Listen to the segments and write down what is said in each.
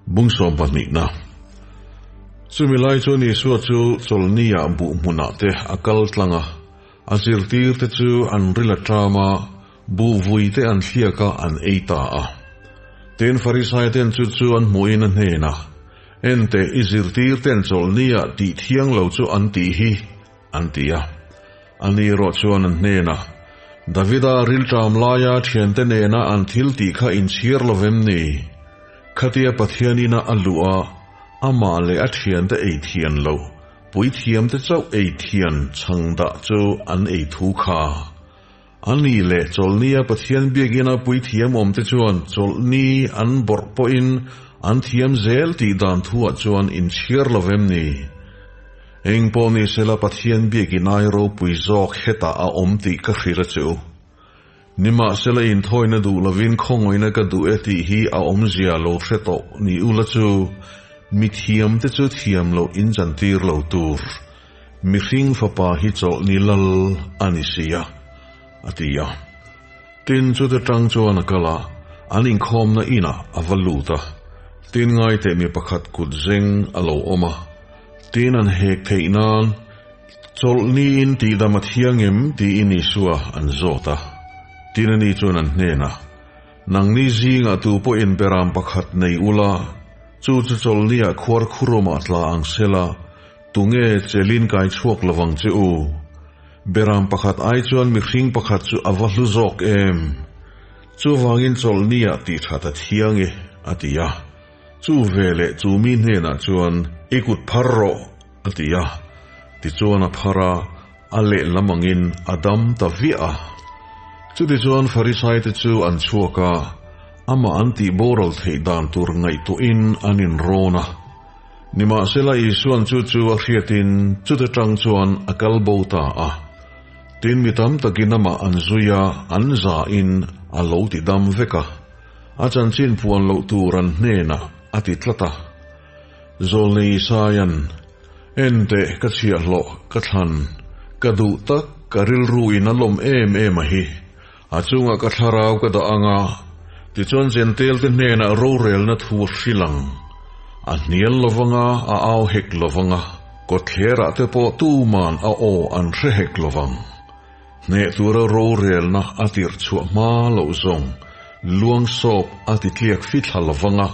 Bung sawmpahnihna. Chumi lai chuan Isua chu Chawlhnia buh hmunah te a kal tlang a, a zirtirte chu an ril a ṭam a, buh vui te an thliak a, an ei ta a. Tin, Farisaiten chu chu an hmuhin a hnenah, Enteh, i zirtirten Chawlhnia tih thiang lo chu an tih hi, an ti a. Ani erawh chuan an hnenah, Davida rilṭam laia ṭhiante nena an thil tih kha inchhir lo vem ni? Khatia Pathian ina a luh a, amah leh a ṭhiante ei thian lo, puithiamte chauh ei thian chhang dah chu an ei thu kha. Ani leh chawlhnia Pathian biakina puithiam awmte chuan chawlhni an bawrh pawhin an thiam zel tih dan thuah chuan inchhiar lo vem ni? Eng pawh ni sela Pathian biakin ai ropui zawk hetah a awm tih ka hrilh a che u. Nimahsela inthawina duh lovin khawngawina ka duh e tih hi a awmzia lo hre tawh ni ula chu mithiamte chu thiam loh inzantir lo tur. Mihring fapa hi chawlhni lal a ni si a, a ti a. Tin, chute tang chuan a kal a, an inkhawmna inah a va lut a. Tin, ngaiteh mi pakhat kut zeng a lo awm a, tin an hek theih nan, Chawlhniin tihdam a thiang em? tiin Isua an zawt a. Tin, ani chuan an hnenah, Nangni zingah tu pawhin beram pakhat nei ula, chu chu chawlhniah khuar khurumah tla ang sela, Tunge chelin kai chhuak lovang che u? Beram pakhat ai chuan mihring pakhat chu a va hlu zawk em? Chuvangin chawlhniah tih that a thiang e, a ti a. Chu veleh chu mi hnenah chuan, I kut phar rawh, a ti a. Tichuan a phar a, a lehlam angin a dam ta viah a. Chutichuan Farisaite chu an chhuak a, amah an tih boral theih dan tur ngaihtuahin an inrawn a. Nimahsela Isuan chu chu a hriatin chute tang chuan a kal bo ta a. Tin, mi tam takin amah an zui a, an zahin a lo ti dam vek a. A chanchin puan loh tur an hnenah a ti tlat a. Zawlnei Isaia'n, Enteh, ka chhiahhlawh, ka thlan, ka duh tak, ka rilruin a lawm em em a hi. A chungah ka thlarau ka dah ang a, tichuan Jentail-te hnenah rorelna thu a hrilh ang. A hnial lo vang a, a au hek lo vang a, kawtthlerah te pawh tuman a aw an hre hek lo vang. Hneh tura rorelna a tirh chhuah hma loh zawng luang sawp a ti tliak fithla lo vang a,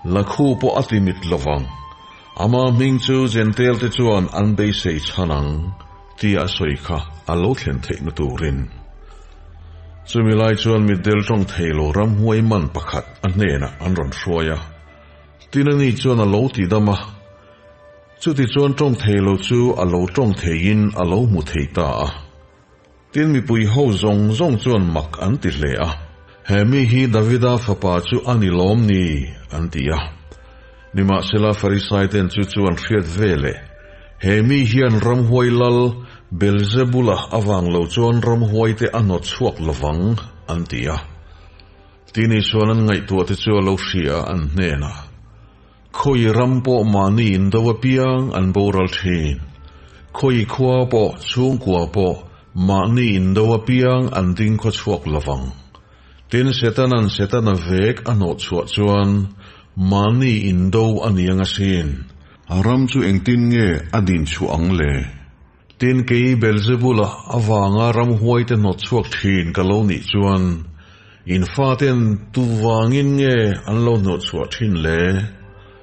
lakhu pawh a ti mit lo vang. Ama hming chu Jentail-te chuan an beisei chhan ang. Tia a sawi kha a lo thlen theihna turin. Chumi lai chuan mitdel tawng thei lo ramhuai man pakhat a hnenah an rawn hruai a. Tin ani chuan a lo ti dam a. Chuti chuan tawng thei lo chu a lo tawng theiin a lo hmu thei ta a. Tin mipui ho zawng zawng chuan mak an ti hle a. He mi hi Davida fapa chu a ni lawm ni? an ti a. Nimahsela Farisaiten chu chu an hriat ve le. He mi hian ramhuai lal Belzebula avang lo chuan ramhuaite a hnawt chhuak lovang, an ti a. Tin Isuan an ngaihtuahte chu a lo hria a, an hnenah, Khawi ram pawh mahni indo apiang an boral thin. Khawi khua pawh, chhungkua pawh mahni indo apiang an ding khaw chhuak lovang. Tin, Setana'n Setana vek a hnawh chhuah chuan mahni indo a ni ang asin. A ram chu engtin nge a din chhuah ang le? Tin, kei Belzebula avanga ramhuaite hnawt chhuak thin ka lo nih chuan in faten tu vangin nge an lo hnawh chhuah thin le?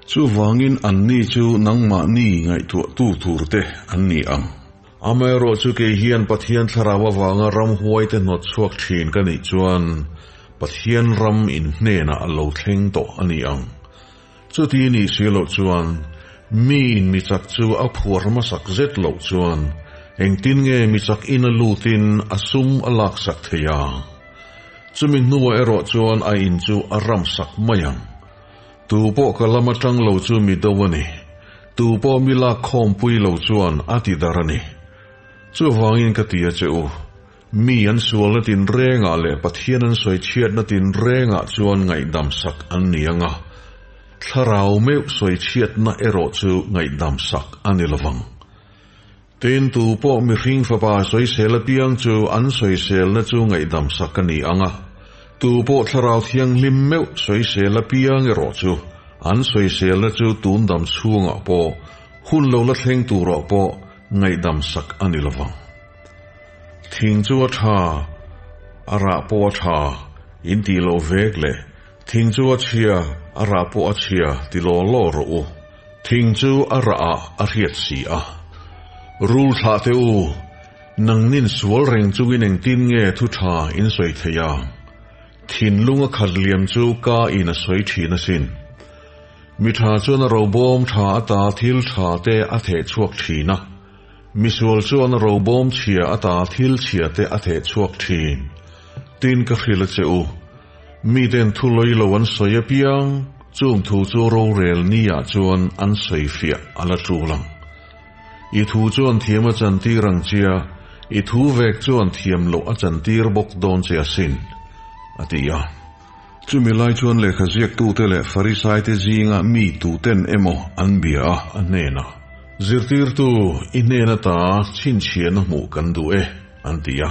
Chuvangin anni chu nangmahni ngaihtuahtu turte an ni ang. Amaherawh chu kei hian Pathian thlarau avanga ramhuaite hnawt chhuak thin ka nih chuan Pathian ram in hnenah a lo thleng tawh a ni ang. Chuti nih si loh chuan mi in mi chak chu a phuar hmasak zet loh chuan engtin nge mi chak in a lutin a sum a laksak thei a? Chumi hnuah erawh chuan a in chu a ramsak mai ang. Tu pawh ka lam atang lo chu mi do a ni. Tu pawh mi lak khawmpui lo chuan a ti dar a ni. Chuvangin ka ti a che u, mi an sualna tinrengah leh Pathian an sawi chhiatna tinrengah chuan ngaihdam sak an ni ang a, thlarau meuh sawi chhiatna erawh chu ngaihdam sak a ni lovang. Tin, tu pawh mihring fapa sawisel apiang chu an sawiselna chu ngaihdam sak a ni ang a. Tu pawh Thlarau Thianghlim meuh sawisel apiang erawh chu an sawiselna chu tun dam chhungah pawh, hun lo la thleng turah pawh ngaihdam sak a ni lovang. Thing chu a tha, a rah pawh a tha, in tih loh vek le, thing chu a chhia, a rah pawh a chhia ti law law rawh u. Thing chu a rah ah a hriat si a. Rul thlah teh u, nangnin sual reng chungin engtin nge thu tha in sawi thei ang? Thinlung a khat liam chu ka in a sawi thin asin. Mi tha chuan a robawm tha ata thil tha te a theh chhuak thin a. Misual chuan a robawm chhia ata thil chhia te a theh chhuak thin. Tin ka hrilh a che u. Miten thu lawi lo an sawi apiang, chung thu chu rorel ni ah chuan an sawi fiah a la tul ang. I thu chuan thiam a chantir ang chia, i thu vek chuan thiam loh a chantir bawk dawn che asin, a ti a. Chumi lai chuan lehkha ziaktute leh Farisaite zinga mi tuten emaw an bia a, a hnenah, Zirtirtu, i hnen ata chhinchhiahna hmuh kan duh e, an ti a.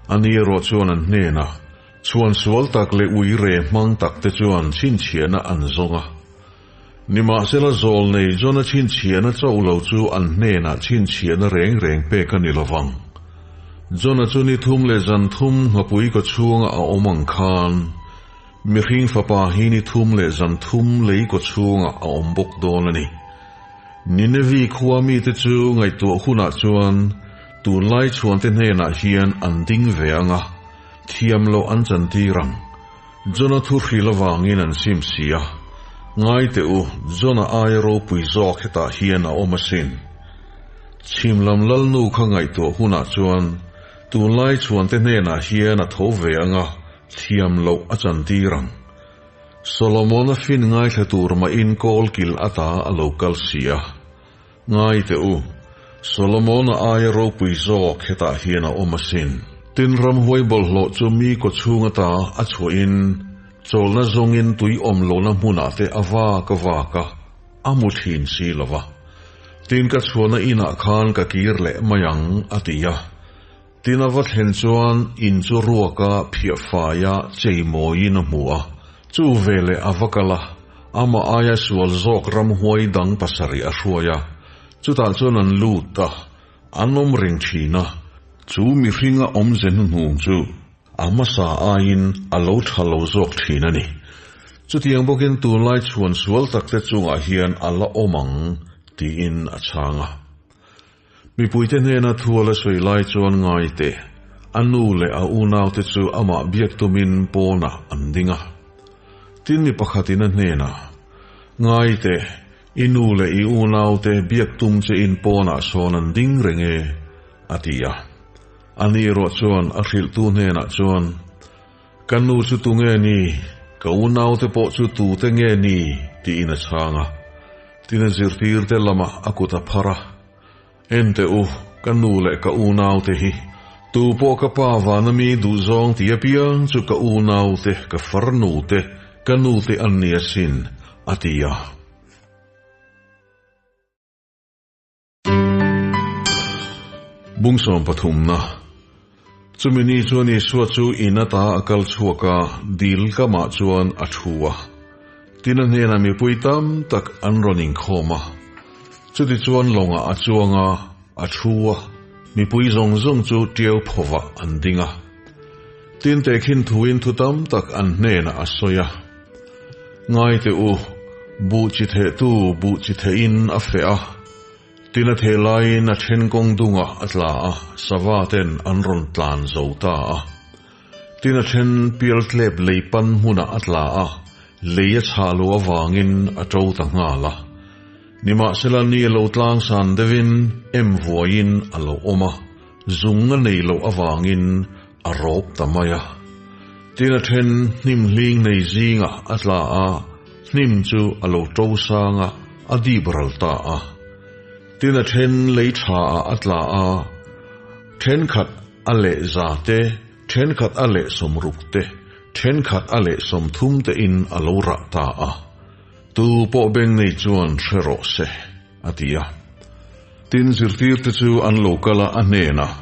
Ani erawh chuan an hnenah, Chhuan sual tak leh uire hmang takte chuan chhinchhiahna an zawng a. Nimahsela zawlnei Jona chhinchhiahna chauh lo chu an hnenah chhinchhiahna reng reng pek a ni lovang. Jona chu ni thum leh zan thum nghapui kaw chhunga a awm ang khan, mihring fapa hi ni thum leh zan thum lei kaw chhungah a awm bawk dawn a ni. Ninevi khua mite chu ngaihtuah hunah chuan tunlai chhuante hnenah hian an ding ve ang a, thiam loh an chantir ang. Jona thu hrilh avangin an sim si a, Ngai teh u, Jona aia ropui zawk hetah hian a awm asin. Chhim lam lalnu kha ngaihtuah hunah chuan tunlai chhuante hnenah hian a tho ve ang a, thiam loh a chantir ang. Solomon-a fin ngaithla tur mahin kawlkil ata a lo kal si a. Ngai teh u, Solomon-a aia ropui zawk hetah hian a awm asin. Tin, ramhuai bawlhhlawh chu mi kawchhung ata a chhuahin chawlhna zawngin tui awm lohna hmunah te a vak a vak a, a mu thin si lo va. Tin, ka chhuahna inah khan ka kir leh mai ang, a ti a. Tin, a va thlen chuan in chu ruaka phiah faia chei mawiin a hmu a. Chu veleh a va kal a, amah aia sual zawk ramhuai dang pasarih a hruai a. Chutah chuan an lut a, an awm reng thin a. Chu mihringa awmze hnuhnung chu a hmasa aiin a lo tha lo zawk thin a ni. Chutiang bawkin tunlai chhuan sual takte chungah hian a la awm ang, tiin a chhang a. Mipuite hnena thu a la sawi lai chuan ngai teh, a nu leh a unaute chu amah biak tumin pawnah an ding a. Tin mi pakhatin a hnenah, Ngai teh, i nu leh i unaute biak tum che in pawnah sawn an ding reng e, a ti a. Ani erawh chuan a hrilhtu hnenah chuan, Ka nu chu tu nge ni? Ka unaute pawh chu tute nge ni? tiin a chhang a. Tin a zirtirte lamah a kut a phar a, En teh u, ka nu leh ka unaute hi, tu pawh ka pa vana mi duhzawng ti apiang chu ka unaute, ka farnute, ka nute an ni asin, a ti a. Bung sawm pathumna. Chumi ni chuan Isua chu in ata a kal chhuak a, dil kamah chuan a thu a. Tin a hnenah mipui tam tak an rawn inkhawm a. Chutichuan lawngah a chuang a, a thu a, mipui zawng zawng chu tiau phovah an ding a. Tin tehkhin thuin thu tam tak an hnenah a sawi a. Ngai teh u, buh chi thehtu buh chi thehin a feh a, tin a theh laiin a then kawng dungah a tla a, sava ten an rawn tlan zo ta a. Tin a then pial tlep lei pan hmunah a tla a, lei a chhah loh avangin a to ta nghal a. Nimahsela ni a lo tlang san deuhin em vuaiin a lo awm a, zung a nei loh avangin a rawp ta mai a. Tin a then hnim hling nei zingah a tla a, hnim chu a lo to sang a, a dip ral ta a. Tin a then lei tha ah a tla a, thenkhat a leh za te, thenkhat a leh sawmruk te, thenkhat a leh sawmthum te in a lo rah ta a. Tu pawh beng nei chuan hre rawh se, a ti a. Tin zirtirte chu an lo kal a, a hnenah.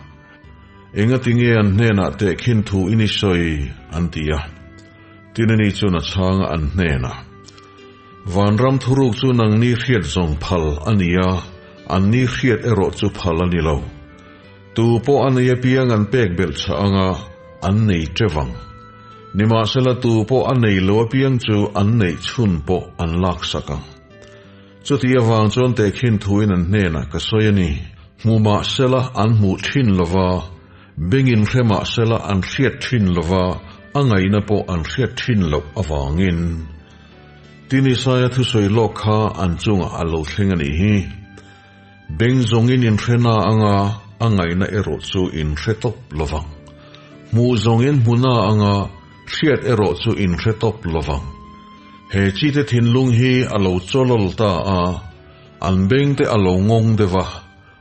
Engatinge an hnenah tehkhin thu in i sawi? an ti a. Tin ani chuan a chhang a an hnenah, Vanram thuruk chu nangni hriat zawng phal a ni a, anni hriat erawh chu phal a ni lo. Tu pawh a nei apiang an pek belh chah anga an nei teuh ang. Nimahsela tu pawh a nei lo apiang chu an neih chhun pawh an laksak ang. Chuti avang chuan tehkhin thuin an hnenah ka sawi a ni. Hmu mahsela an hmuh thin lova, bengin hre mahsela an hriat thin lova, a ngaihna pawh an hriat thin loh avangin. Tin Isaia thusawi lawk kha an chungah a lo thleng a nih hi. Beng zawngin inhre na anga a ngaihna erawh chu inhre tawp lovang. Hmuh zawngin hmu na anga hriat erawh chu inhre tawp lovang. He chite thinlung hi a lo chawlawl ta a, an bengte a lo ngawng deuh a,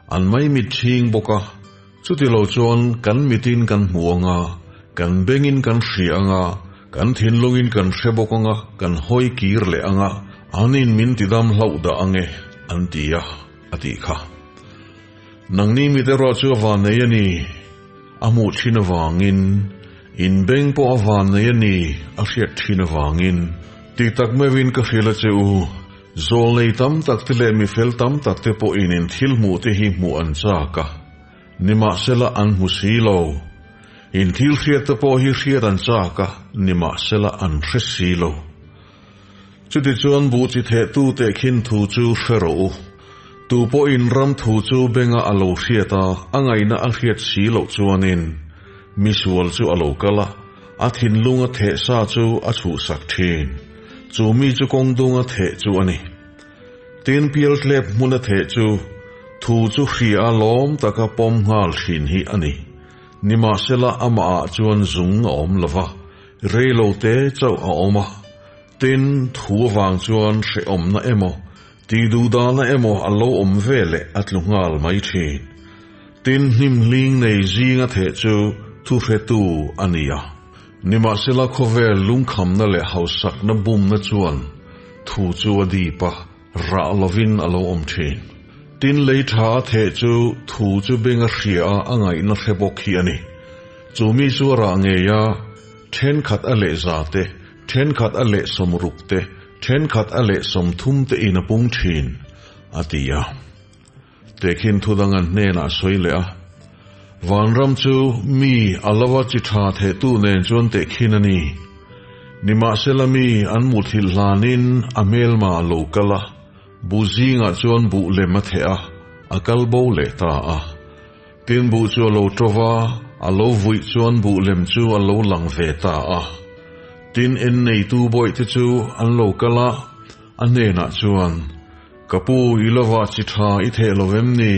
an maimit chhing bawk a, chuti lo chuan kan mitin kan hmu anga, kan bengin kan hria anga, kan thinlungin kan hre bawk anga, kan hawi kir leh anga, anin min tidam hlauh dah ange, an ti a, a tih kha. Nangni mit erawh chu a vannei a ni, a hmuh thin avangin, in beng pawh a vannei a ni, a hriat thin avangin, ti tak meuhin ka hrilh a che u, zawlnei tam tak te leh mifel tam tak te pawhin in thil hmuh te hi hmuh an chak a, nimahsela an hmu si lo. In thil hriat te pawh hi hriat an chak a, nimahsela an hre si lo. Chutichuan buh chi thehtu tehkhin thu chu hre rawh u. Tu pawhin ram thu chu benga a lo hriat a, a ngaihna a hriat si loh chuanin mi sual chu a lo kal a, a thinlunga theh sa chu a chhuhsak thin. Chu mi chu kawng dunga theh chu a ni. Tin pialtlep hmuna theh chu thu chu hria a lawm taka pawm nghal thin hi a ni. Nimahsela amahah chuan zung a awm lo va, Rei lo te chauh a awm a, tin, thu avang chuan hrehawmna emaw, tih duhdahna emaw a lo awm ve leh a tlu nghal mai thin. Tin, hnim hling nei zinga theh chu thuhretu a ni a. Nimahsela khawvel lungkhamna leh hausakna bumna chuan thu chu a dip a, rah lovin a lo awm thin. Tin, lei tha a theh chu thu chu beng a hria a, a ngaihna hre bawk hi a ni. Chu mi chu a rah ngei a, thenkhat a leh za te, thenkhat a leh sawmruk te, thenkhat a leh sawmthum te in a pung thin, a ti a. Tehkhin thudang an hnenah a sawi leh a, Vanram chu mi a lova chi tha thehtu nen chuan tehkhin a ni. Nimahsela mi an muthilh hlanin a hmelma a lo kal a, buh zingah chuan buh lem a theh a, a kal bo leh ta a. Tin buh chu a lo to va, a lo vuih chuan buh lem chu a lo lang ve ta a. Tin en neitu bawihte chu an lo kal a, a hnenah chuan, Ka pu, i lova chi tha i theh lo vem ni?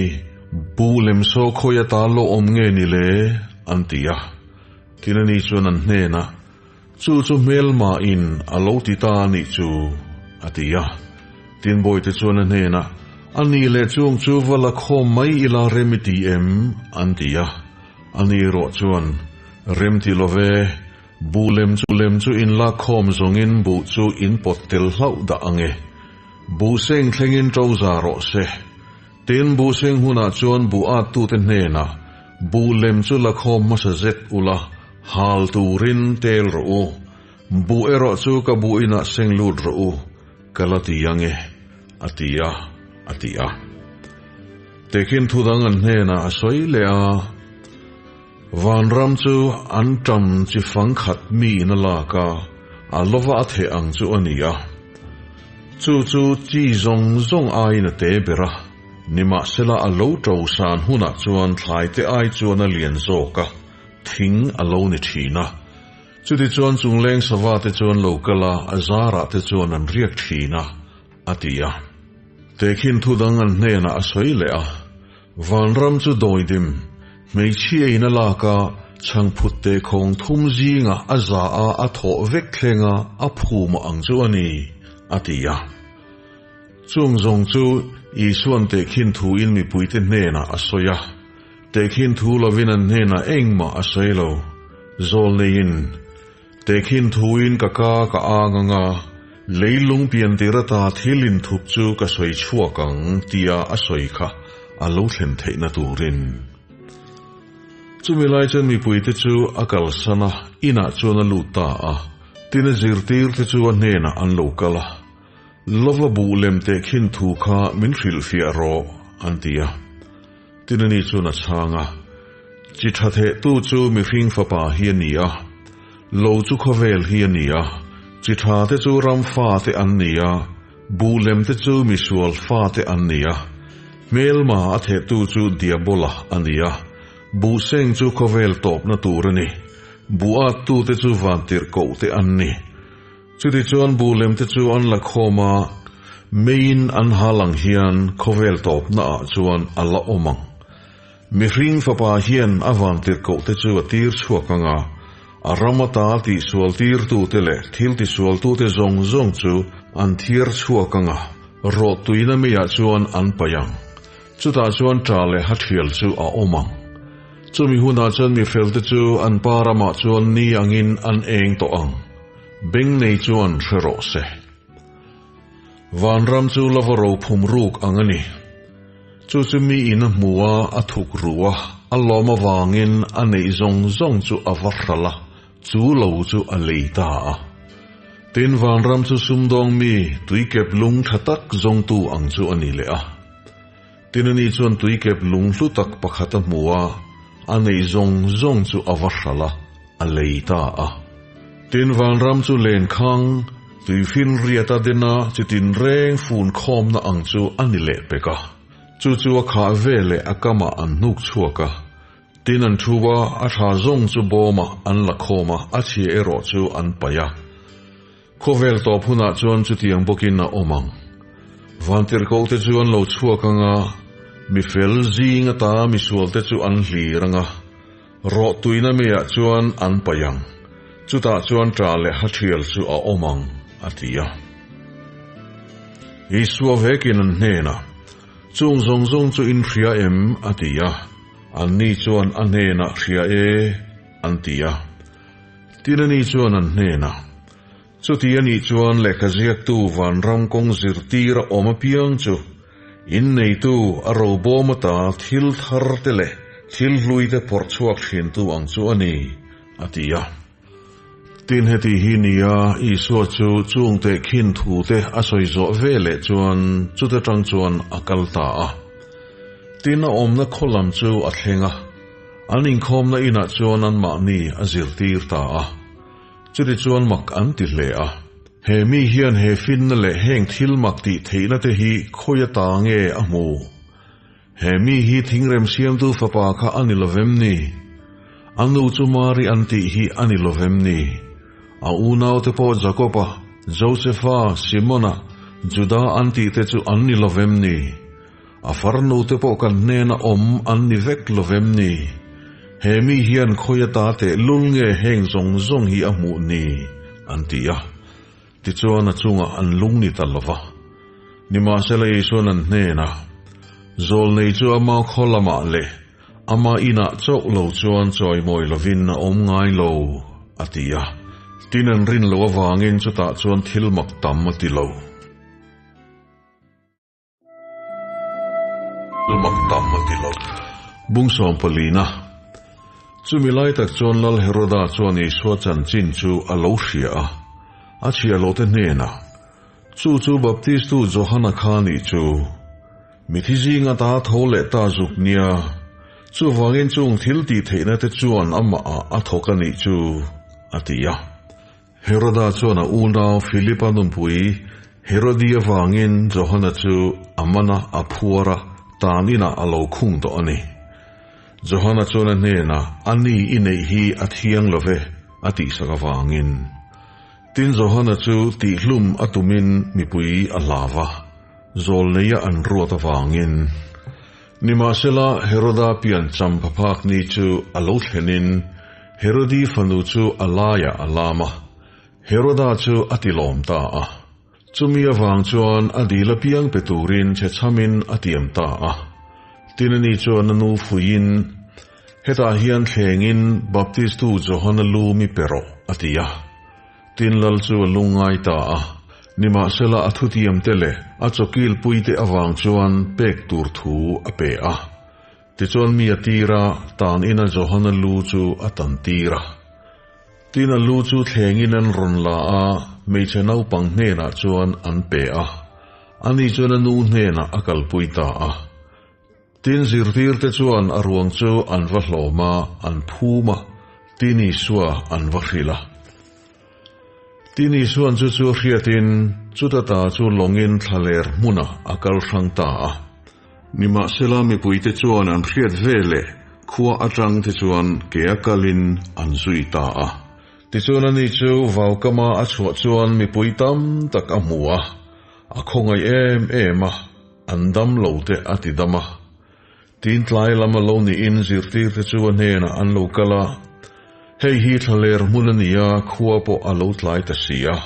Buh lem saw khawi ata lo awm nge ni le? an ti a. Tin ani chuan an hnenah, Chu chu hmelmahin a lo ti ta a nih chu, a ti a. Tin bawihte chuan a hnenah, A ni leh chung chu va la khawm mai ila rem i ti em? an ti a. Ani erawh chuan, Rem ti lo ve, buh lem chu lem chu in lak khawm zawngin buh chu in pawt tel hlauh dah ang e. Buh seng thlengin ṭo za rawh se. Tin, buh seng hunah chuan buh attute hnenah buh lem chu la khawm hmasa zet ula, hal turin tel rawh u. Buh erawh chu ka buh inah seng lut rawh u, ka la ti ang e, a ti a, a ti a. Tehkhin thudang an hnenah a sawi leh a, Vanram chu an ṭam chi fang khat mi in a lak a, a lova a theh ang chu a ni a. Chu chu chi zawng zawng aiin a te ber a, nimahsela a lo ṭo san hunah chuan thlaite ai chuan a lian zawk a, thing a lo ni ṭhin a. Chutichuan chungleng sava te chuan lo kal a, a zarah te chuan an riak thin a, a ti a. Tehkhin thu dang an hnenah a sawi leh a, Vanram chu dawidim, hmeichhia in a lak a, chhangphut te khawng thum zingah a za a a thawh vek thleng a, a phum ang chu a ni, a ti a. Chung zawng chu Isuan tehkhin thu in mipuite hnenah a sawi a. Tehkhin thu lovin an hnenah engmah a sawi lo. Zawlneiin, Tehkhin thuin ka ka ka ang ang a, leilung piantir ata thil inthup chu ka sawi chhuak ang tia a sawi kha a lo thlen theihna turin. Chumi lai chuan mipuite chu a kalsan a, inah chuan a lut ta a. Tin a zirtirte chu a hnenah an lo kal a, Lova buh lem teh khin thu kha min hrilhfiah rawh, an ti a. Tin ani chuan a chhang a, Chi tha thehtu chu mihring fapa hi a ni a, lo chu khawvel hi a ni a, chi tha te chu ram fate an ni a, buh lem te chu misual fate an ni a, hmelma a thehtu chu diabola a ni a, buh seng chu khawvel tawpna tur a ni, buh attu te chu vantirhkoh te an ni. Chutichuan buh lemte chu an la khawm a, meiin an hal ang hian khawvel tawpnaah chuan a la awm ang. Mihring fapa hian a vantirhkohte chu a tir chhuak ang a, a ram ata tihsualtirtute leh thil tisualtute zawng zawng chu an thiar chhuak ang a, rawhtuina meiah chuan an paih ang. Chutah chuan ṭa leh hathial chu a awm ang. Chumi hunah chuan mifelte chu an pa ramah chuan ni angin an eng tawh ang. Beng nei chuan hre rawh se. Vanram chu la va ro phum ruk ang a ni. Chu chu mi in a hmu a, a thuk ru a, a lawm avangin a neih zawng zawng chu a va hral a, chu lo chu a lei ta a. Tin, vanram chu sumdawng mi tuikep lung tha tak zawngtu ang chu a ni leh a. Tin, ani chuan tuikep lung hlu tak pakhat a hmu a, a neih zawng zawng chu a va hral a, a lei ta a. Tin, vanram chu lenkhang, tuifinriata dena chitin reng fun khawmna ang chu a ni leh pek a. Chu chu a khah ve leh a kamah an hnuk chhuak a. Tin, an thu a, a tha zawng chu bawmah an la khawm a, a chhia erawh chu an paih a. Khawvel tawp hunah chuan chutiang bawkin a awm ang. Vantirhkohte chu an lo chhuak ang a, mi fel zing ata misualte chu an hlir ang a, rawhtuina meiah chuan an paih ang. Chutah chuan ṭah leh hathial chu a awm ang, a ti a. Isua vekin an hnenah, Chung zawng zawng chu in hria em? a ti a. Anni chuan a hnenah, Hria e, an ti a. Tin ani chuan an hnenah, Chuti anih chuan lehkha ziaktu vanram kawng zirtir a awm apiang chu inneitu a robawm ata thil thar te leh thil hlui te phawrh chhuak thintu ang chu a ni, a ti a. Tin heti hi nia Isua chu chung tehkhin thu te a sawi zawh ve leh chuan chute tang chuan a kal ta a. Tin a awmna khaw lam chu a thleng a. An inkhawmna inah chuan anmahni a zirtir ta a. Chuti chuan mak an ti hle a. He mi hian he finna leh heng thil mak tih theihna te hi khawi ata nge a hmu? He mi hi thingrem siamtu fapa kha a ni lovem ni? A nu chu Mari an tih hi a ni lovem ni? A unaute pawh Jakoba, Josefa, Simona, Juda an tih te chu an ni lovem ni? A farnu te pawh kan hnena awm an ni vek lo vem ni? He mi hian khawi ata teh lul nge heng zawng zawng hi a hmuh ni? an ti a. Tichuan a chungah an lung ni ta lo va. Nimahsela Isuan an hnenah, Zawlnei chu ama khaw lamah leh ama inah chauh lo chuan chawimawi lovin a awm ngai lo, a ti a. Tin an rin loh avangin chutah chuan thil mak tam a ti lo. Mak tam a ti lo. Bung sawmpalina. Chumi lai tak chuan Lal Heroda chuan Isua chanchin chu a lo hria a, a chhiah loh te hnenah, Chu chu Baptistu Johana kha nih chu. Mithi zing ata tho leh ta zuk nia. Chuvangin chung thil tih theihna te chuan amah ah a thawk a nih chu, a ti a. Heroda chuan a unau Philipa nunpui Herodi avangin Johana chu a man a, a phuar a, tan inah a lo khung tawh a ni. Johana chuan a hnenah, A ni i neih hi a thiang lo ve, a tihsak avangin. Tin, Johana chu tihhlum a tumin mipui a hlau a, zawlneia an ruat avangin. Nimahsela, Heroda pian champhaphak ni chu a lo thlenin Herodi fanu chu a laiah a lam a, Heroda chu a tilawm ta a. Chumi avang chuan a dil apiang pe turin chhechhamin a tiam ta a. Tin ani chuan a nu fuiin, Hetah hian thlengin Baptistu Johana lu mi pe rawh, a ti a. Tin lal chu a lungngai ta a, nimahsela a thutiamte leh a chawkilpuite avang chuan pek tur thu a pe a. Tichuan mi a tir a, tan ina Johana lu chu a tan tir a. Tin a lu chu thlengin an rawn la a, hmeichhe naupang hnenah chuan an pe a. Ani chuan a nu hnenah a kalpui ta a. Tin zirtirte chuan a ruang chu an va hlawm a, an phum a, tin Isua an va hrilh a. Tin Isuan chu chu hriatin chuta ta chu lawngin thlaler hmunah a kal hrang ta a. Nimahsela mipuite chuan an hriat ve leh khua atang te chuan ke a kalin an zui ta a. Tichuan ani chu vaukama a chhuah chuan mipui tam tak a hmu a, a khawngaih em em a, an dam lo te a ti dam a. Tin tlai lam a lo niin zirtirte chu a hnenah an lo kal a, Hei hi thlaler hmun a ni a, khua pawh a lo tlai ta si a.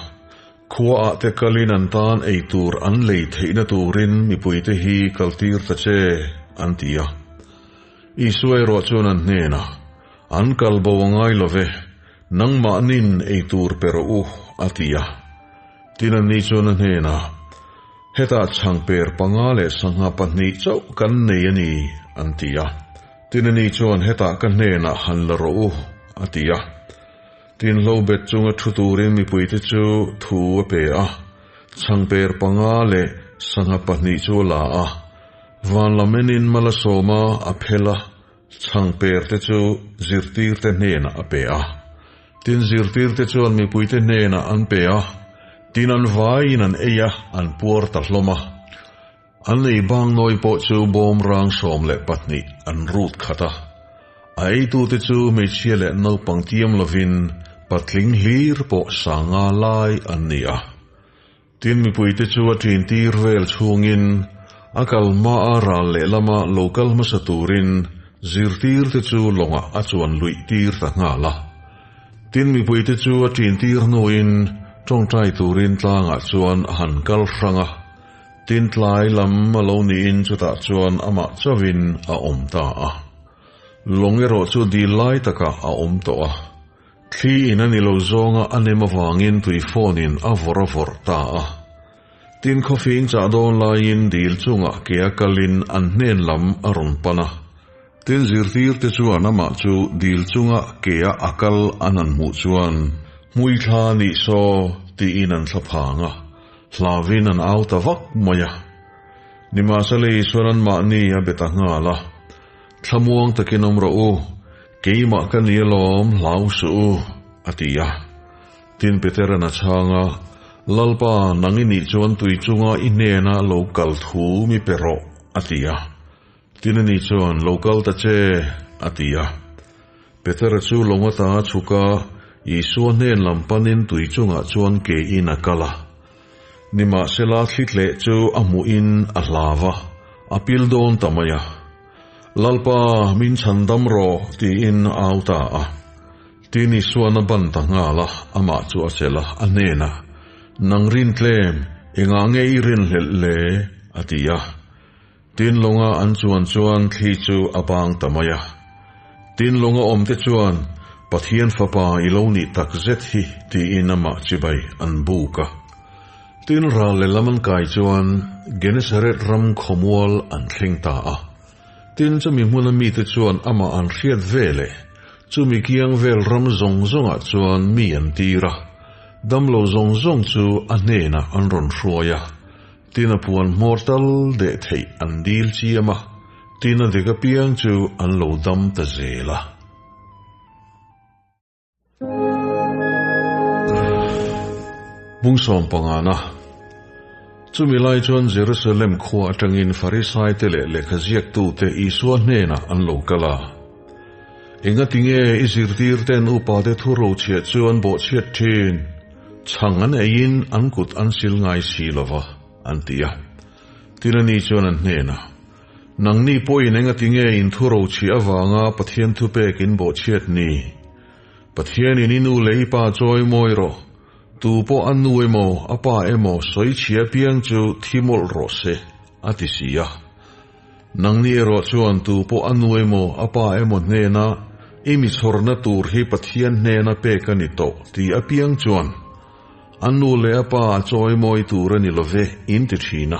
Khuaah te kalin an tan ei tur an lei theihna turin mipuite hi kaltir ta che, an ti a. Isua erawh chuan an hnenah, An kal bo a ngai lo ve, nangmahnin ei tur pe rawh u, a ti a. Tin anni chuan a hnenah, Hetah chhangper panga leh sangha pahnih chauh kan nei a ni, an ti a. Tin ani chuan, Hetah ka hnenah han la rawh u, a ti a. Tin hlobet chunga thu turin mipuite chu thu a pe a. Chhangper panga leh sangha pahnih chu a la a. Van lam enin mal a sawm a, a phel a. Chhangperte chu zirtirte hnenah a pe a. Tin zirtirte chuan mipuite hnenah an pe a, tin an vaiin an ei a, an puar ta hlawm a. An ei bang nawi pawh chu bawm rang 12 an rut khat a. A eitute chu hmeichhia leh naupang tiam lovin patling hlir pawh sanga lai an ni a. Tin mipuite chu a ṭin tir vel chhungin a kal hmaa ral lehlama lo kal hmasa turin zirtirte chu lawngah a chuan luih tir ta nghal a. Tin mipuite chu a ṭin tir hnuin ṭawngṭai turin tlangah chuan a han kal hrang a. Tin tlai lam a lo niin chutah chuan amah chauhin a awm ta a. Lawng erawh chu dil lai takah a awm tawh a. Thli in a ni lo zawnga a nem avangin tui phone in a vawrh a vawrh ta a. Tin khawfing chah dawn laiin dil chungah ke a kalin an hnen lam a rawn pan a. Tin zirtirte chuan amah chu dil chunga ke a a kal an han hmuh chuan, Hmui thla nih saw, tiin an thla phang a, hlauin an au ta vak mai a. Nimahsela Isuan anmahni a be ta nghal a, Thlamuang takin awm rawh u, Keimah ka ni alawm, hlau suh u, a ti a. Tin Petera'n a chhang a, Lalpa, nang i nih chuan tui chunga i hnena lo kal thu mi pe rawh, a ti a. Tin ani chuan, Lo kal ta che, a ti a. Petera chu lawng ata a chhuk a, Isua hnen lam panin tui chungah chuan kein a kal a. Nimahsela thlitleh chu a hmuhin a hlau a, a pil dawn ta mai a. Lalpa, min chhan dam rawh, tiin a au ta a. Tin Isuan a ban ta nghal a, amah chu a chelh a, a hnenah, Nang rin tlem, engah nge i rinhlelh le? a ti a. Tin lawnga an chuan chuan thli chu a bang ta mai a. Tin lawnga awmte chuan, Pathian fapa i lo nih tak zet hi, tiin amah chibai an buk a. Tin ral lehlam an kai chuan Genesaret ram khawmual an thleng ta a. Tin chumi hmuna mite chuan amah an hriat ve leh chumi kiang vel ram zawng zawngah chuan mi an tir a, damlo zawng zawng chu a hnenah an rawn hruai a, tin a puan hmawr tal deh theih an dil chiam a, tin a dik apiang chu an lo dam ta zel a. Bung sawm pangana. Chumi lai chuan Jerusalem khua atangin Farisaite leh lehkhaziaktute Isua hnenah an lo kal a. Engatinge i zirtirten upate thu rochhiah chu an bawhchhiat thin? Chhang an eiin an kut an sil ngai si lo va, an ti a. Tin ani chuan an hnenah, Nangni pawhin engatinge in thu rochhiah avanga Pathian thupek in bawhchhiat ni? Pathianin i nu leh i pa chawi mawi rawh, tu pawh a nu emaw a pa emaw sawi chhia piang chu thi mawlh rawh se, a ti si a. Nangni erawh chuan tu pawh a nu emaw a pa emaw hnena i mi chhawrna tur hi Pathian hnena pek a ni tawh ti apiang chuan a nu leh a pa a chawi mawi tur a ni love in ti thin a.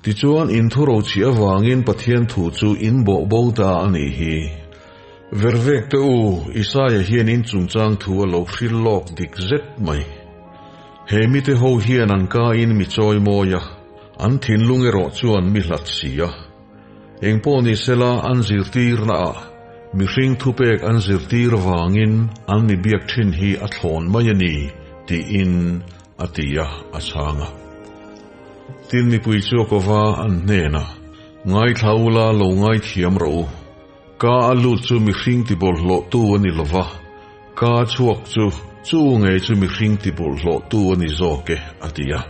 Tichuan, in thurochhiah avangin Pathian thu chu in bawh bo ta a nih hi. Vervek te u, Isaia hian in chungchang thu a lo hril lawk dik zet mai. He mite ho hian an ka in mi chawi mawi a, an thinlung erawh chuan mi hlat si a. Engpawh ni sela an zirtirna ah mihring thupek an zirtir vangin an mi biak thin hi a thlawn mai a ni, tiin a ti a, a chhang a. Tin mipui chu a kova an hnenah, Ngaithla ula lo ngaithiam rawh u. Ka a lut chu mihring tibawlhhlawhtu a ni lova, ka a chhuak chu chu ngei chu mihring tibawlhhlawhtu a ni zawk e, a ti a.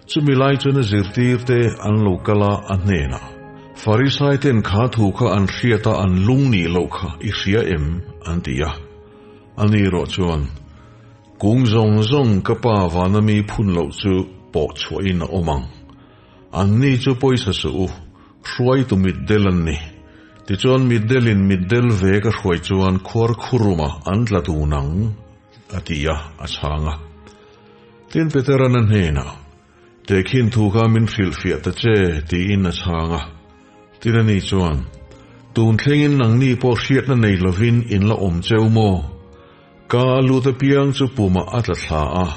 Chumi lai chuan a zirtirte an lo kal a, a hnenah, Farisaiten kha thu kha an hriat a an lung nih loh kha i hria em? an ti a. Ani erawh chuan, Kung zawng zawng ka pa vana mi phun loh chu pawh chhuahin a awm ang. Anni chu pawisa suh u, hruaitu mitdel an ni. Tichuan mitdelin mitdel ve ka hruai chuan khuar khuruma an tla dun ang, a ti a, a chhang a. Tin Petera'n a hnenah, Tehkhin thu kha min hrilhfiah ta che, tiin a chhang a. Tin ani chuan, Tun thlengin nangni pawh hriatna nei lovin in la awm cheu maw? Ka a lut apiang chu pumah a tla thla a,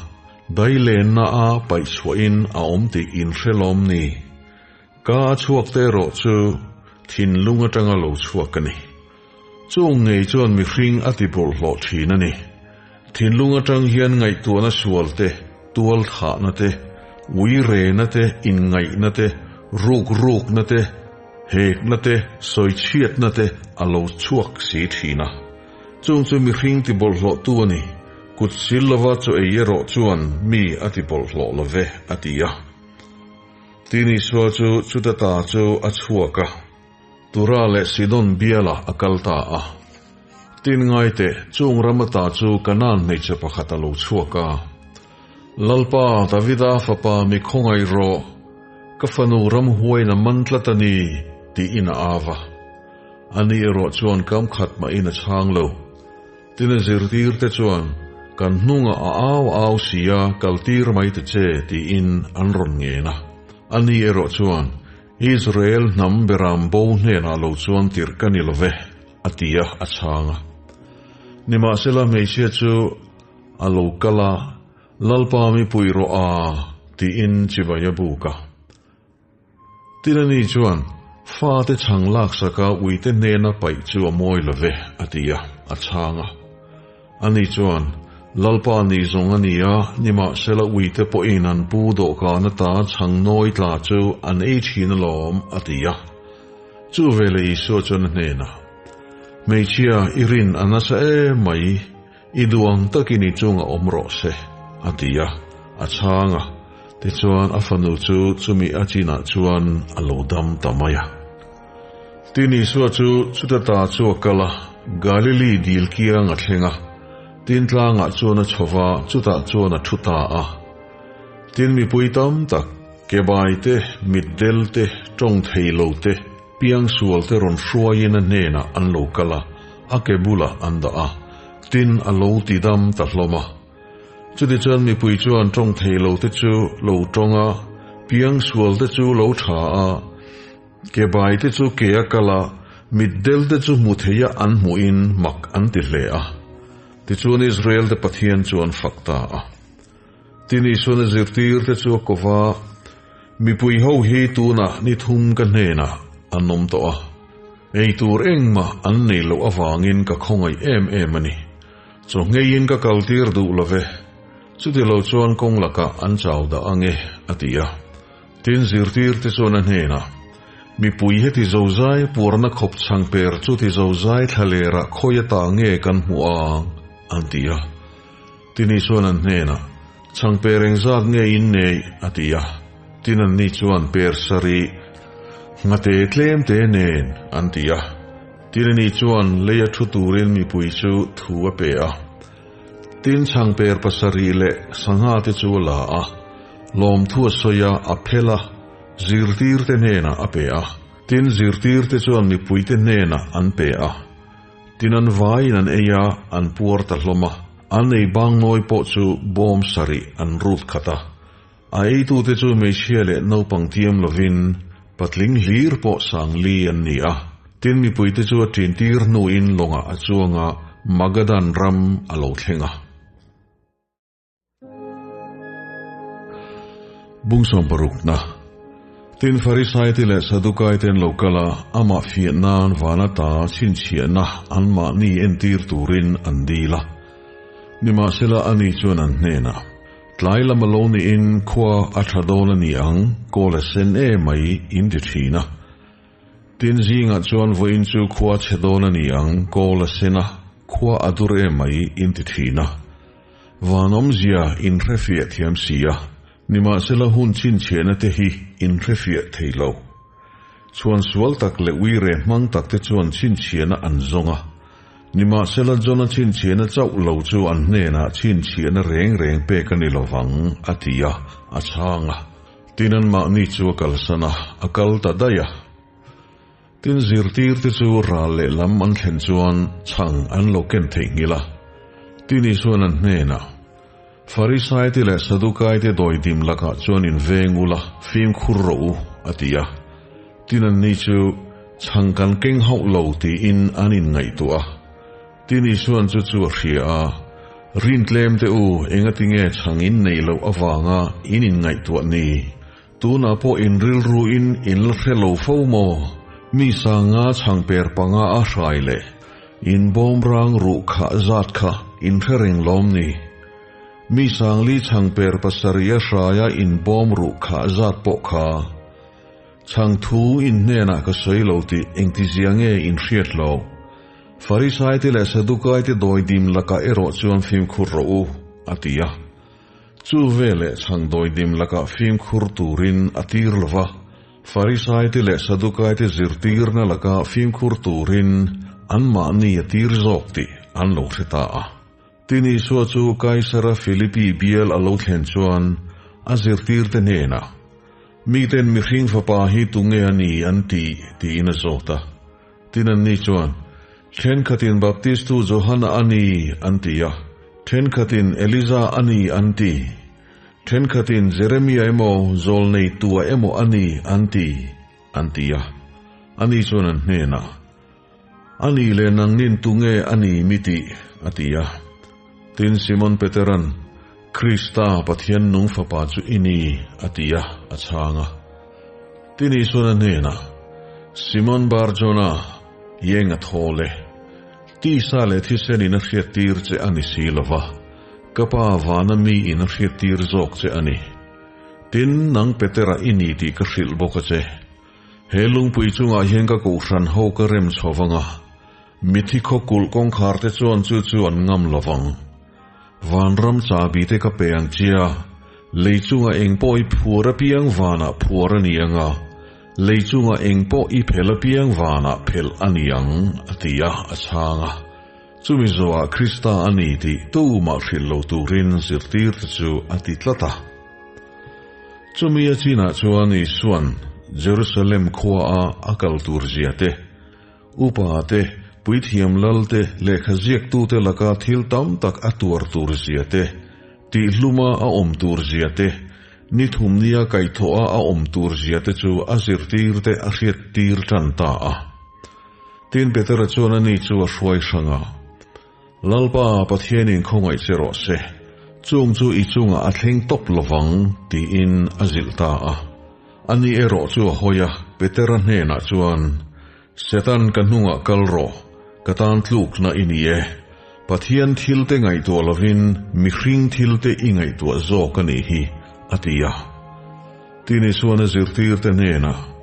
dai lenna a paih chhuahin a awm tih in hre lawm ni? Ka a chhuak te erawh chu thinlung atanga lo chhuak a ni. Chung ngei chuan mihring a ti bawlhhlawh thin a ni. Thinlung atang hian ngaihtuahna sual te, tual thahna te, ui rena te, inngaihna te, ruk rukna te, hekna te, sawichhiatna te a lo chhuak si thin a. Chung chu mihring ti bawlhhlawhtu a ni, kut sil lova chaw ei erawh chuan mi a ti bawlhhlawh lo ve, a ti a. Tin Isua chu chuta ta chu a chhuak a, Tura leh Sidon bialah a kal ta a. Tin ngai teh, chung ram ata chu Kanaan hmeichhe pakhat a lo chhuak a. Lalpa, Davida fapa mi khawngaih rawh, ka fanu ramhuaiin a man tlat a ni, tiin a au a. Ani erawh chuan kam khat mahin a chhang lo. Tin a zirtirte chuan, Kan hnungah a au au si a, kaltir mai ta che, tiin an rawn ngen a. Ani erawh chuan, Israel hnam beram bo hnenah lo chuan tirh ka ni lo ve, a ti a, a chhang a. Nimahsela hmeichhia chu a lo kal a, Lalpa mipui rawh a, tiin chibai a buk a. Tin ani chuan, Fate chhang laksaka uite hnena paih chu a mawi lo ve, a ti a, a chhang a. Ani chuan, Lalpa ni zawng a ni a, nimahsela uite pawhin an pu dawhkan ata chhang nawi tla chu an ei thin alawm, a ti a. Chu veleh Isua chuan a hnenah, Hmeichhia, i rin a nasa em mai, I duang takin i chungah awm rawh se, a ti a, a chhang a. Tichuan a fanu chu chumi a chinah chuan a lo dam ta mai a. Tin Isua chu chuta ta chu a kal a, Galili dil kiang a thleng a, tin tlangah chuan a chho va, chutah chuan a thu ta a. Tin mipui tam tak, kebai te, mitdel te, tawng thei lo te, piangsual te rawn hruaiin a hnenah an lo kal a, a ke bulah an dah a, tin a lo ti dam ta hlawm a. Chutichuan mipui chuan tawng thei lo te chu lo tawng a, piangsual te chu lo tha a, ke bai te chu ke a kal a, mitdel te chu hmu thei a an hmuhin mak an ti hle a. Tichuan Israel te Pathian chu an fak ta a. Tin Isuan a zirtir te chu a ko va, Mipui ho hi tunah ni thum ka hnenah an awm tawh a, ei tur engmah an nei loh avangin ka khawngaih em em a ni. Chaw ngeiin ka kaltir duh lo ve, chuti lo chuan kawng lakah an chau dah ang e, a ti a. Tin zirtir te chuan a hnenah, Mipui heti zozai puarna khawp chhang per chuti zozai thlalerah khawi ata nge kan hmuh ang? an ti a. Tini chuan an hnenah, Chhang per engzat nge in nei? a ti a. Tin anni chuan, Per sarih, nghate tlem te nen, an ti a. Tin ani chuan leia thu turin mipui chu thu a pe a. Tin chhang per pasarih leh sangha te chu a la a, lawmthu a sawi a, a phel a, zirtirte hnenah a pe a. Tin zirtirte chuan mipuite hnenah an pe a. Tin an vaiin an ei a, an puar ta hlawm a. An ei bang nawi pawh chu bawm sarih an rut khat a. A eitute chu hmeichhia leh naupang tiam lovin patling hlir pawh 4000 an ni a. Tin, mipuite chu a ṭintir hnuin lawngah a chuang a, Magadan ram a lo thleng a. Bung sawmparukna. Tin, Farisaite leh Sadukaite an lo kal a, amah fiah nan van ata chhinchhiahna anmahni entir turin an dil a. Nimahsela, ani chuan an hnenah, Tlai lam a lo niin khua a tha dawn a ni ang, kawl a sen e mai, in ti thin a. Tin, zingah chuan vawiin chu khua chhe dawn a ni ang, kawl a sen a, khua a dur e mai, in ti thin a. Van awmzia in hrefiah thiam si a, nimahsela hun chhinchhiahna te hi in hrefiah thei lo. Chhuan sual tak leh uire hmang tak te chuan chhinchhiahna an zawng a, nimahsela Jona chhinchhiahna chauh lo chu an hnenah chhinchhiahna reng reng pek a ni lovang, a ti a, a chhang a. Tin anmahni chu a kalsan a, a kal ta daih a. Tin zirtirte chu ral leh lam an thlen chuan chhang an lo ken theihnghilh a. Tin Isuan an hnenah, Farisaite leh Sadukaite dawidim lakah chuan in veng ula, fimkhur rawh u, a ti a. Tin anni chu chhang kan keng hauh lo tiin an inngaihtuah a. Tin Isuan chu chu a hria a, Rintlem te u, engatinge chhang in neih loh avanga in inngaihtuah ni? Tunah pawh in rilru in in la hre lo fo maw? Mi sanga chhang per panga a hrai leh in bawm rang ruh khah zat kha in hre reng lawm ni? Mi sangli chhang per pasarih a hraia in bawm ruh khah zat pawh kha chhang thu in hnenah ka sawi lo tih engtizia nge in hriat lo? Farisaite leh Sadukaite dawidim lakah erawh chuan fimkhur rawh u, a ti a. Chu veleh chhang dawidim lakah fimkhur turin a tir lo va, Farisaite leh Sadukaite zirtirna lakah fimkhur turin anmahni a tir zawk tih an lo hre ta a. Tin Isua chu Kaisara Filipi bial a lo thlen chuan a zirtirte hnenah, Miten mihring fapa hi tunge a ni an ti? tiin a zawt a. Tin anni chuan, Thenkhatin Baptistu Johana a ni, an ti a, thenkhatin Eliza a ni, an ti. Thenkhatin Jeremia emaw, Zawlnei tua emaw a ni, an ti, an ti a. Ani chuan an hnenah, A ni leh nangnin tunge a ni mi tih? a ti a. Tin Simon Peteran, Krista, Pathian nung Fapa chu i ni, a ti a, a chhang a. Tin Isuan a hnenah, Simon Bar-Jona, ieng a thawl e. Tisa leh thisenin a hriattir che a ni si lo va, ka Pa vana miin a hriattir zawk che a ni. Tin, nang Petera i ni tih ka hrilh bawk a che. He lungpui chungah hian ka kohhran ho ka rem chho vang a, mithi khaw kulh kawngkhar te chuan chu chu an ngam lo vang. Vanram chabi te ka pe ang chia, lei chunga eng pawh i phuar apiang vanah phuar a ni ang a, lei chunga eng pawh i phelh apiang vanah phelh a ni ang, a ti a, a chhang a. Chumi zawhah Krista a ni tih tumah hrilh lo turin zirtirte chu a ti tlat a. Chumi a chinah chuan Isua'n Jerusalem khuaa a kal tur zia te, upa te, puithiam lal te, lehkha ziaktute laka thil tam tak a tuar tur zia te, tihluma a awm tur zia te, ni thumnia kaihthawha a awm tur zia te chu a zirtirte a hriattir tan ta a. Tin, Petera chuan ani chu a hruai hrang a. Lalpa Pathianin khawngaih che rawh se, chung chu i chungah a thleng tawp lovang, tiin a zilh ta a. Ani erawh chu a hawi a, Petera hnenah chuan, Setan ka hnungah kal rawh, ka tan tlukna i ni e. Pathian thilte ngaihtuah lovin mihring thilte i ngaihtuah zawk a nih hi, a ti a. Tin Isuan a zirtirte hnenah,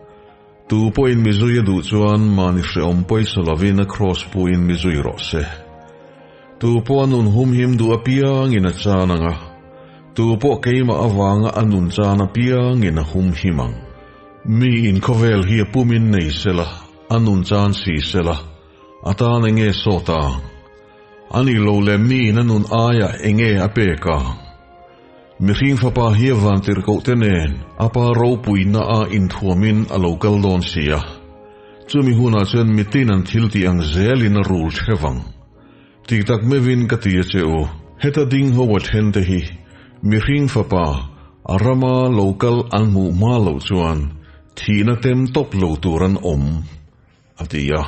Tu pawhin mi zui a duh chuan mahni hrehawm pawisa lovin a kraws puin mi zui rawh se. Tu pawh a nun humhim duh apiangin a chan ang a, tu pawh keimah avanga a nun chan apiangin a humhim ang. Mi in khawvel hi a pumin nei sela, a nun chan si sela, a tan enge sawt ang? A nih loh leh mi in a nun aiah enge a pek ang? Mihring fapa hi a vantirhkohte nen a pa ropuina a inthuamin a lo kal dawn si a. Chumi hunah chuan mitin an thil tih ang zelin a rul theuh ang. Tih tak meuhin ka ti a che u, heta ding ho a thente hi mihring fapa. A rama lo kal an hmuh hma loh chuan thihna tem tawp lo tur an awm, a ti a.